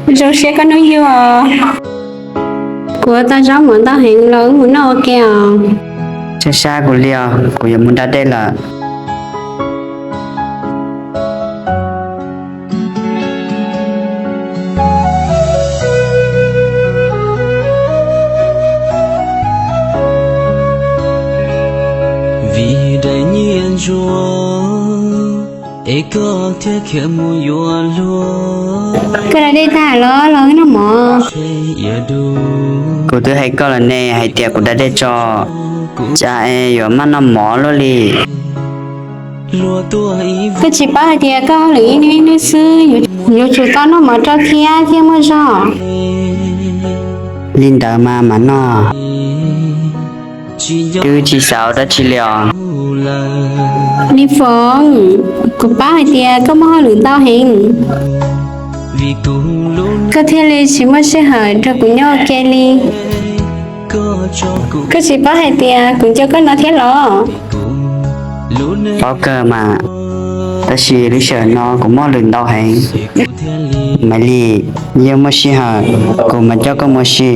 Zoo siab koj hnub yug. Kuv ua tau zaub mov ntau heev los wb mus noj ua ke os. Sab sab kuv li os, kuv yuav mus da dej lawm. Vim daim nyiaj ntsuag es koj thiaj khiav mus yuav luag. Koj da dej tag los los wb noj mov. Kuv twb hais koj lawm ne hais tias kuv da dej tso, cas es yuav maj noj mov luaj li. Koj tsis paub hais tias koj hauj lwm ib hnub ib hnub xwb, yuav tsum tau noj mov rau thiab thiaj muaj zog. Li ntawd mas mam noj, twb tsis xav ua dab tsi li os. Li Foom, kuv paub hais tias koj muaj hauj lwm ntau heev, koj thiaj li tsis muaj sij hawm nrog kuv nyob ua ke li. Koj tsis paub hais tias kuv nco koj no thiab los? Paub kawg mas, tab sis lub sij hawm no kuv muaj hauj lwm ntau heev. Maiv Lis, yog muaj sij hawm kuv mam coj koj mus ua si.